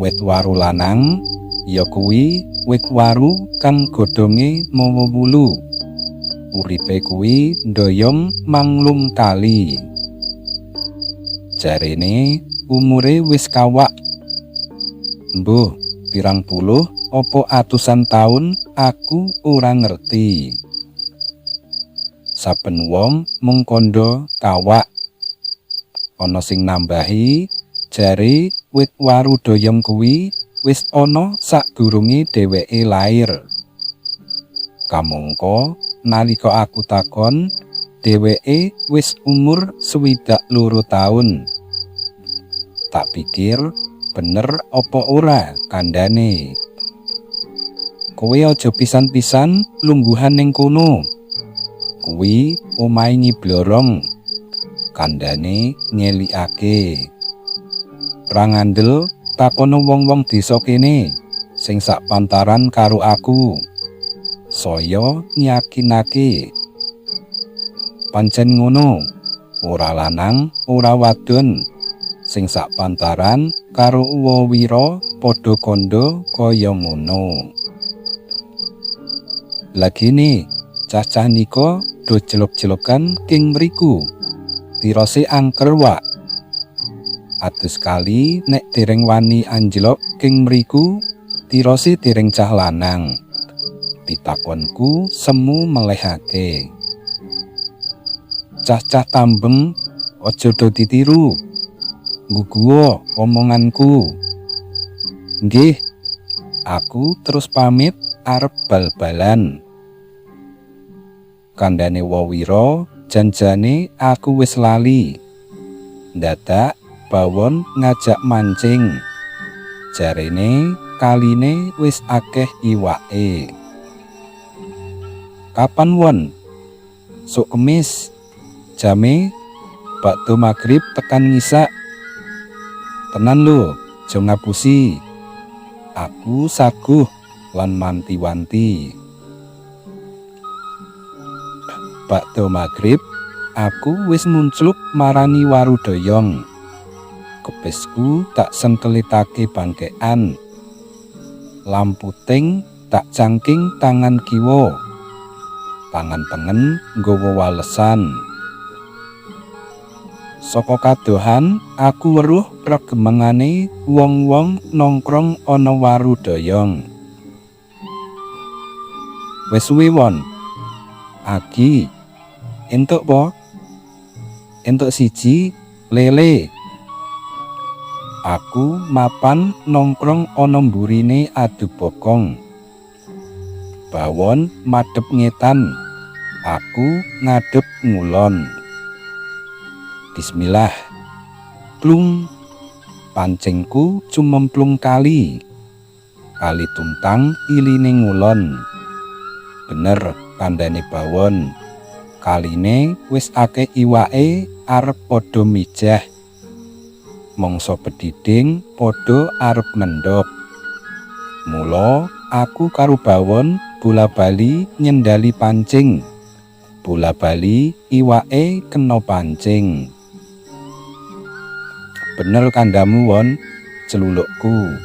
Wit waru lanang ya kuwi wit waru kang godhonge mawa wulu. Uripe kuwi ndoyong manglung kali. Jarene umure wis kawak. Mbuh, pirang puluh apa atusan taun aku ora ngerti. Saben wong mung kandha kawak. Ana sing nambahi jare wit waru doyong kuwi wis ana sadurunge dheweke lair. Kamangka nalika aku takon, dheweke wis umur 62 taun. Tak pikir bener apa ora kandhane. Kowe aja pisan-pisan lungguhan ning kono. Kuwi omahe Nyi Blorong. Kandhane ngelikake. Ra ngandel takono wong-wong desa kene sing sak pantaran karo aku. Saya nyakinake. Pancen ngono, ora lanang, ora wadon sing sak pantaran karo Wawira padha kandha kaya ngono. Lagine cah-cah nika do jelok-jelokan king mriku. Tirose angker wak. Adus kali nek dereng wani anjlok king mriku, tirose dereng cah lanang. Pitakonku semu melehake. Cah-cah tambeng aja do ditiru. Ngguguo omonganku. Nggih, aku terus pamit arep bal-balan. Kandhane Wawira janjane aku wis lali. Ndadak Bawon ngajak mancing. Jarene kaline wis akeh iwake. Kapan won? Sok Kemis. Jame bakdo magrib tekan ngisak. Tenan lho, aja ngapusi. Aku saguh lan manti-wanti. Bakdo magrib, aku wis muncluk marani waru doyong. Kepisku tak sengkelitake bangkekan. Lampu ting tak cangking tangan kiwa. Tangan tengen nggawa walesan. Saka kadohan aku weruh regemengane wong-wong nongkrong ana waru doyong. Wis suwe won. Agi. Entuk po? Entuk siji lele. Aku mapan nongkrong ana mburine adu bokong. Bawon madhep ngetan, aku ngadhep ngulon. Bismillah. Plung. Pancingku cumemplung kali. Kali tuntang iline ngulon. Bener kandhane Bawon. Kaline wis akeh iwake arep padha mijah. Mangsa bediding padha arep mendhok. Mula aku karo Bawon bola-bali nyendali pancing. Bola-bali iwake kena pancing. Bener kandhamu won, celulukku.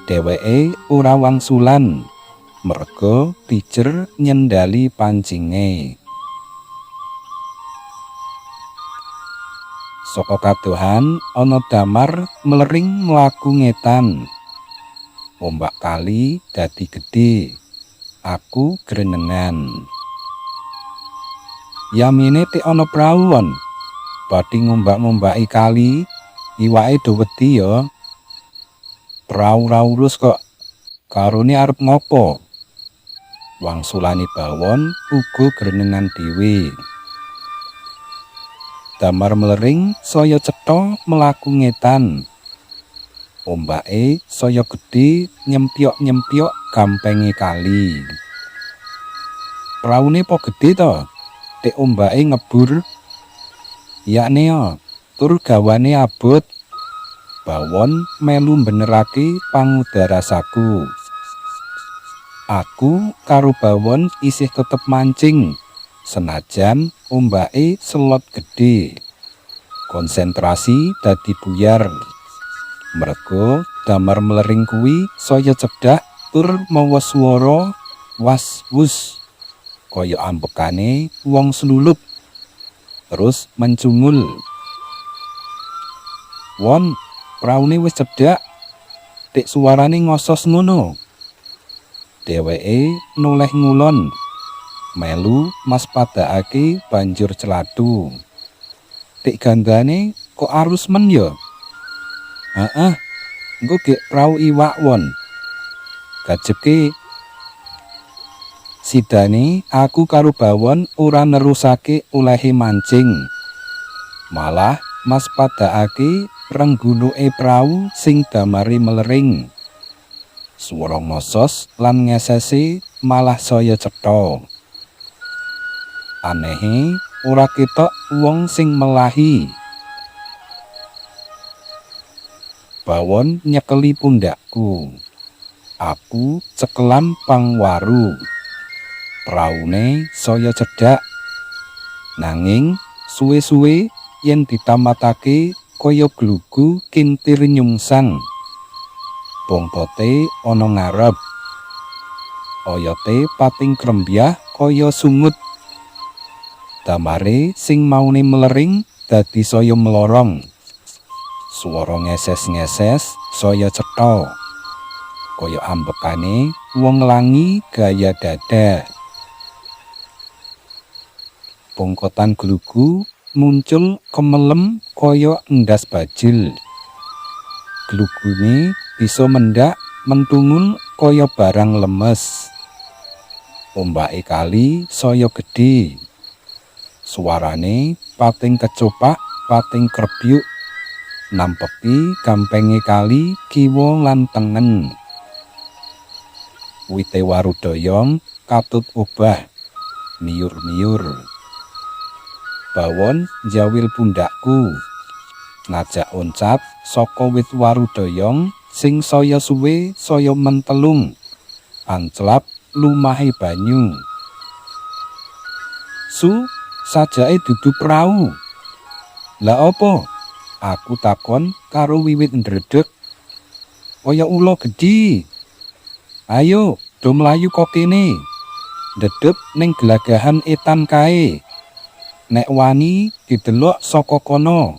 Dheweke ora wangsulan merga pijer nyendali pancinge. Saka kadohan ana damar mlering mlaku ngetan. Ombak kali dadi gedhe. Aku grenengan. Yamene tik ana prau won. Bathi ngombak-ngombaki kali, iwake do wedi ya. Prau ra urus kok. Karone arep ngopo? Wangsulane Bawon uga grenengan dhewe. Damar mlering saya cetha mlaku ngetan. Ombake saya gedhe nyempyok-nyempyok gampenge kali. Praune po gedhe to? Tik ombake ngebur. Yakne ya, tur gawane abot. Bawon melu mbenerake pangudarasaku. Aku karo Bawon isih tetep mancing, senajan ombake selot gedhe. Konsentrasi dadi buyar. Merga damar mlering kuwi saya cedhak tur mawa swara was wus kaya ambekane wong slulup. Terus mencungul. Won, praune wis cedhak. Tik suarane ngosos ngono. Dheweke noleh ngulon. Melu maspadakake banjur celathu. Tik gandane kok arus men ya? Heeh. Engko gek prau iwak won. Gajebke. Sidane aku karo Bawon ora nerusake olehe mancing. Malah maspadakake renggunuke prau sing damare mlering. Swara ngosos lan ngesese malah saya cetha. Anehe ora ketok wong sing melahi. Bawon nyekeli pundakku. Aku cekelan pangwaru. Praune saya cedhak. Nanging suwe-suwe yen ditamatake kaya glugu kintir nyungsang. Bongkote ana ngarep. Oyote pating krembyah kaya sungut. Damare sing maune mlering dadi saya mlorong. Swara ngeses-ngeses saya cetha. Kaya ambekane wong nglangi gaya dada. Bongkotan glugu muncul kemelem kaya endas bajul. Glugune bisa mendak mentungul kaya barang lemes. Ombake kali saya gedhe. Suarane pating kecopak, pating krebyuk. Nampeki gampenge kali kiwa lan tengen. Wite waru doyong katut obah, miyur-miyur. Bawon njawil pundakku, ngajak oncat saka wit waru doyong sing saya suwe saya mentelung, anclap lumahe banyu. Su, sajake dudu prau. Lah apa? Aku takon karo wiwit ndredeg. Kaya ula gedhi. Ayo, do mlayu kok kene. Ndedep ning glagahan etan kae. Nek wani didelok saka kono.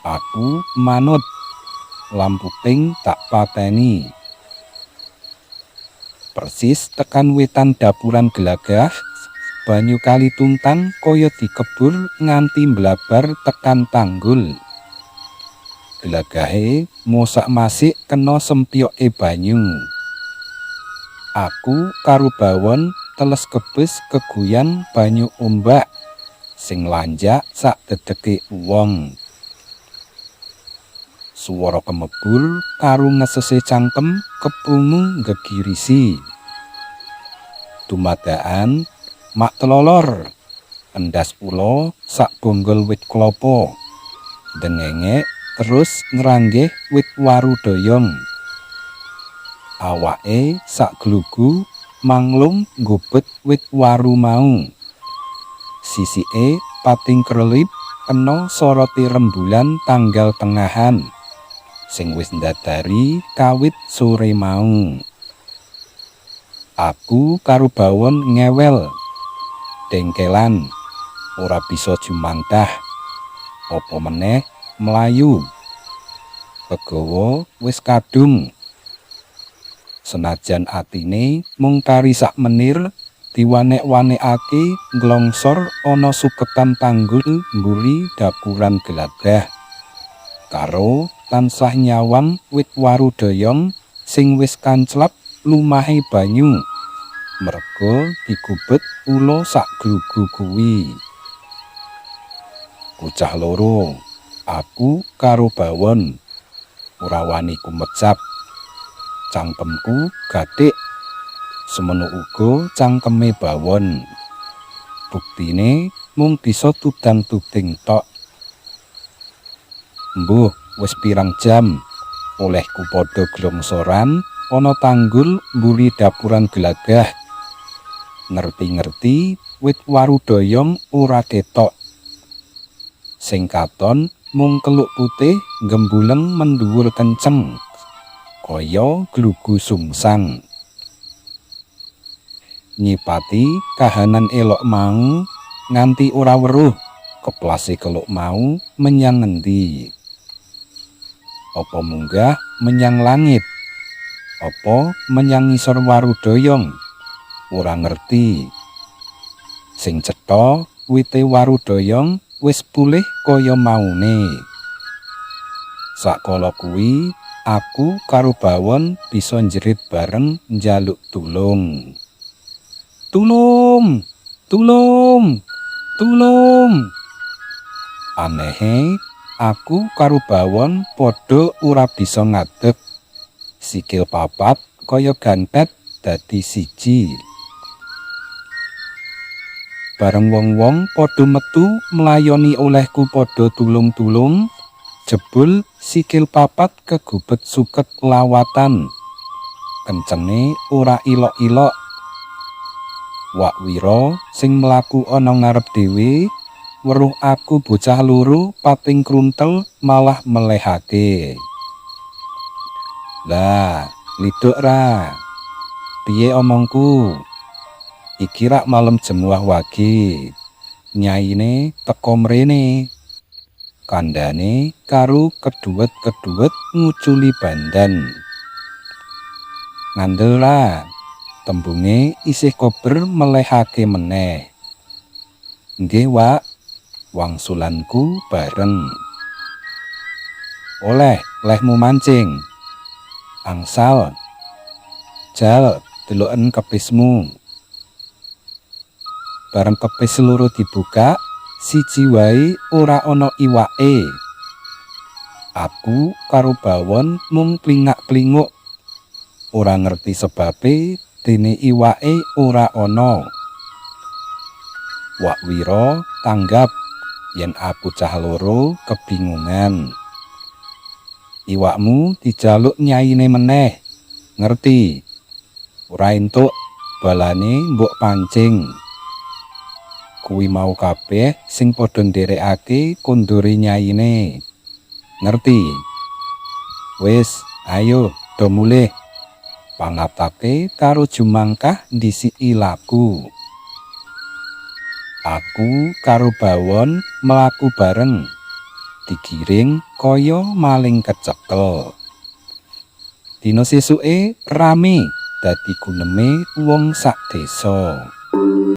Aku manut. Lampu ping tak pateni. Persis tekan wetan dapuran gelagah, banyu kali tuntang kaya dikebur nganti mblabar tekan tanggul. Gelagahe mosak-masik kena sempyoke banyu. Aku karo Bawon teles kebes keguyan banyu ombak sing lanjak sak dedeke wong. Swara kemebul karo ngesese cangkem keprungu nggegirisi. Dumadakan mak telolor endas ula sak bonggol wit klopo. Dengengek terus ngranggeh wit waru doyong. Awake sak glugu manglung nggubet wit waru mau. Sisike pating krelip kena sorote rembulan tanggal tengahan sing wis ndadari kawit sore mau. Aku karo Bawon ngewel, dengkelan, ora bisa jumantah, apa meneh mlayu. Kegawa wis kadung. Senajan atine mung kari sak menir, diwanek-wanekake nglongsor ana suketan tanggul mburi dapuran gelagah. Karo tansah nyawang wit waru doyong sing wis kanclap lumahe banyu merga digubet ula sak glugu kuwi. Bocah loro, aku karo Bawon, ora wani kumecap. Cangkemku gathik, semono uga cangkeme Bawon. Buktine mung bisa tudang-tuding tok. Mbuh, wis pirang jam olehku padha glongsoran ana tanggul mburi dapuran gelagah. Ngerti-ngerti wit waru doyong ora ketok. Sing katon mung keluk putih gembuleng mendhuwur kenceng. Kaya glugu sungsang. Nyipati kahanan elok mau nganti ora weruh keplase keluk mau menyang ngendi. Apa munggah menyang langit? Apa menyang ngisor waru doyong? Ora ngerti. Sing cetha wite waru doyong wis pulih kaya maune. Sakala kuwi aku karo Bawon bisa njerit bareng njaluk tulung. Tulung! Tulung! Tulung! Anehe, aku karo Bawon padha ora bisa ngadeg. Sikil papat kaya gantet dadi siji. Bareng wong-wong padha metu mlayoni olehku padha tulung-tulung, jebul sikil papat kegubet suket lawatan. Kencenge ora ilok-ilok. Wak Wira sing mlaku ana ngarep dhewe, weruh aku bocah loro pating kruntel malah melehake. Lah, liduk ra? Piye omongku? Iki rak malem Jemuah Wage. Nyaine teka mrene. Kandhane karo keduwet-keduwet nguculi bandan. Ngandel ra? Tembunge isih kober melehake meneh. Nggih, Wak. Wangsulanku bareng. Oleh, lehmu mancing. Angsal. Jal, deloken kepismu. Bareng kepis loro dibuka, siji wae ora ana iwake. Aku karo Bawon mung plingak-plinguk. Ora ngerti sebabe dene iwake ora ana. Wak Wira tanggap yen aku cah loro kebingungan. Iwakmu dijaluk nyaine meneh. Ngerti? Ora entuk balane mbok pancing. Kuwi mau kabeh sing padha nderekake kondure nyaine. Ngerti? Wis, ayo do mulih. Pangatake karo jumangkah ndhisiki laku. Aku karo Bawon mlaku bareng. Digiring kaya maling kecekel. Dina sesuke rame dadi guneme wong sak desa.